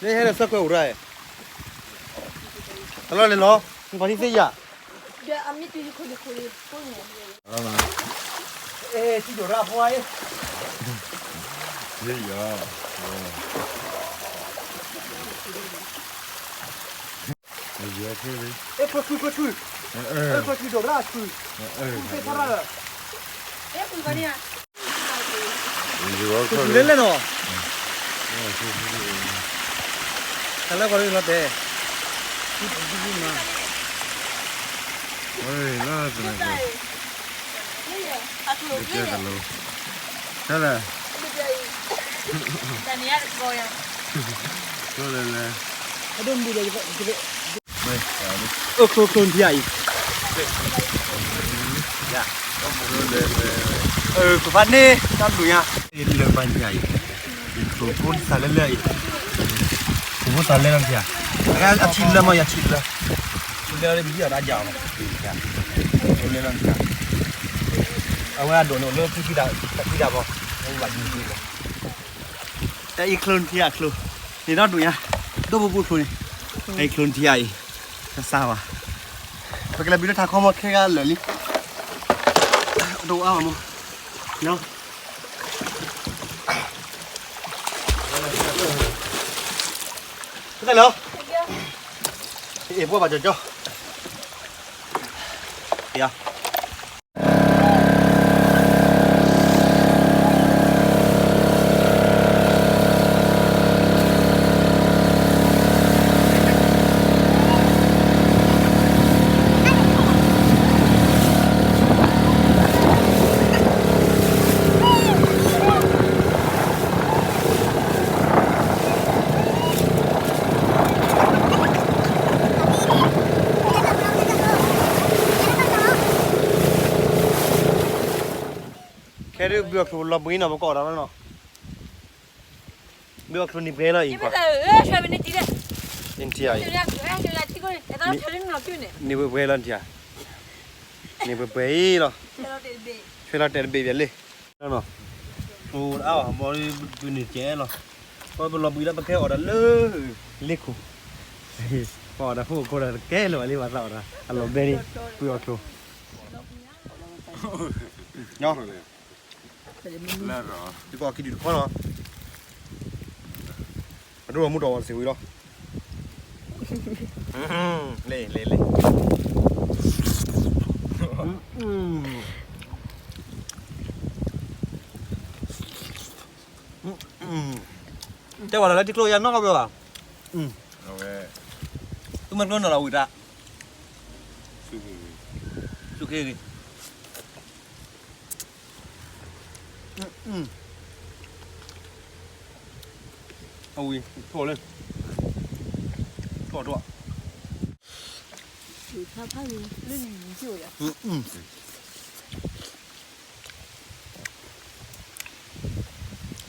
လၢဟဲဒီးဆၢခွဲးအိၣ်ရၣ်, တလီၢ်လဲၤလီၤ, နပှၤသံသ့ၣ်ယၤ, အဲ ထံဒိၣ်ရၣ်ဖိအံၤ, ခွဲးဆူဒိၣ်ရၣ်ဆူ, ခွဲးဆူဒိၣ်ရၣ်ဆူ, ဆူသ့ၣ်ထီၣ်ရၣ်လၢ ဆူလဲၣ်လဲၣ်နီၤ, တၢ်လၢပှၤလၢလီၤတဲာ်, လၢ တၢ်လၢ လဲၣ်လဲၣ်, အဒိၣ်မူဒီး အိၣ်ချိချိနထံအံၤ, ကဖးန့ၣ် တၢ်ဘျုးညါ, လၢမၤညါအံၤ, ယချိဖိသးလၢလၢအံၤ, ချိဖိသးလၢလၢနထံဧါ, အထံလၢမး ယထံလၢ, ထံလၢလၢမံၤအီၤတၢ်ယၤအီၤ, ချိလၢလၢနထံဧါ, အဝဲအဒိးန့ၣ်အိၣ်လၢဖုဖံဒၣ် ဖံဒၣ်ဘီ, ဘၣ်ဒ်န့ၣ်, တၢ်အံၤချိနထံအံၤချိ, န့ၣ်ဒီဒိၣ်ညါ, ဒိၣ်ပူၤပူၤချိန့ၣ်, တၢ်အံၤချိနထံအံၤ, ကစၢ်ဝဲ, ပကလဲၤဘုးလၢထးခီမီခဲဂၤလၢာ်လံ, ဒိၣ်အါမး, ကတၢၢ်လီၤ, အ့ၣ်ပှၤဘၣ်ကၠီကၠီ, ယၤ ခဲဒုးဘုအီၣ်ချိလီၤဘှံးနီၤ ပကအီၣ်တၢ်လီၤနီၤ, ဘုအီၣ်ချိနံၤပှဲၤလီၤအံၤကွၢ်, နထံအံၤ, န့ၣ်ပှဲၤပှဲၤလီၤနထံၣ်ဧါ, န့ၣ်ပှဲၤပှဲၤအံၤလီၤ, ဆွဲလီၤတဲာ်တဘ့ၣ်ပၠးလံ, အိၣ်အါဘၣ်မီၤဒုး ပနုာ်ကဲလီၤ, ပလီၤဘှံးလၢပကဲအီၣ်တၢ်လၢ လ့ခိၣ်, ပအီၣ်တၢ်ဖိအခိၣ်ဒီးတကဲလၢၤဘၣ်လံ ပှၤသးအီၣ်တၢ် အလီၤဘဲဒံး, ပှ့ၤအီၣ်ချိၣ် ယကီၢ်ခံဒုးတခီလီၤ, အဒိၣ်မူတီၢ်ဝဲတစ့ၢ်ဝံၤလီၤ, လ့လ့လ့, တဲဝဲလၢထံကျိယဲၢ်နီၣ်ဘျီဘၣ်, သုမ့ၢ်ကျိနီၢ်လီၤဝံၤတၢ်, သုခ့ဂ့ၤ အဝံၤ ထိၣ်လၢ ထိၣ်ထိၣ်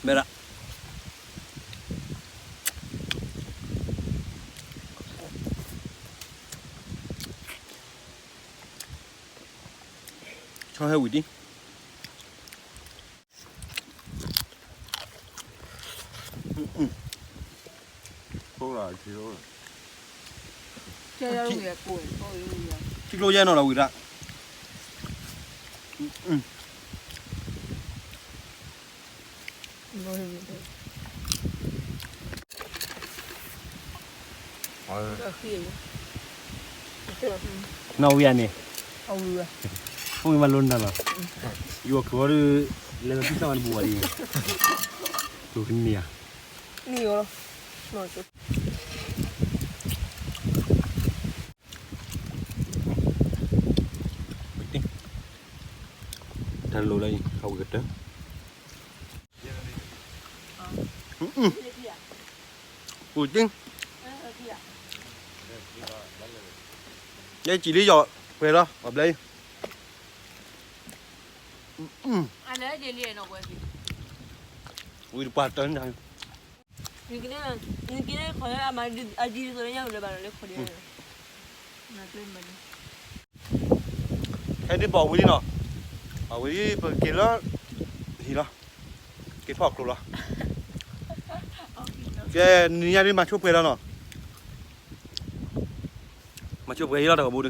မဲဒၣ် ဆီဟဲဝံၤဒံး ထံကျိယဲၢ်နီၢ်လီၤဝံၤဒၣ် နီၢ်ဝံၤဧါန့ၣ်, အိၣ်မးလိနၤလီၤ, ယွၤကဝီၤဒီး လဲၤလီၤတံၢ်သၣ်ဝဲတဘူးဝဲဒ်, ကျိကန့ၢ်ဧါ, န့ၢ်အီၤလီၤ. တၢ်လိၤလၢအံၤ အဝံၤကတၢၢ်, ပူၤတ့ၢ်, ယဲစံးလံယီၤ ပှဲၤလီၤ ပှၤဘျဲအံၤ, ဝံၤတပှၢ်တၢၢ်န့ၣ် ဟဲဒ်ပှၤဝံၤလံနီၤ, ပှၤဝံၤလံ ပကက့ၤလၢ ဟံၣ်လီၤ, က့ၤဖီၣ်ကျိၤလီၤ, ကဲ နံၤညါဒ်မၤဆိပှဲၤလီၤနီၤ, မၤဆိပှဲၤအံၤလီၤ တၢ်ကဘိဒုး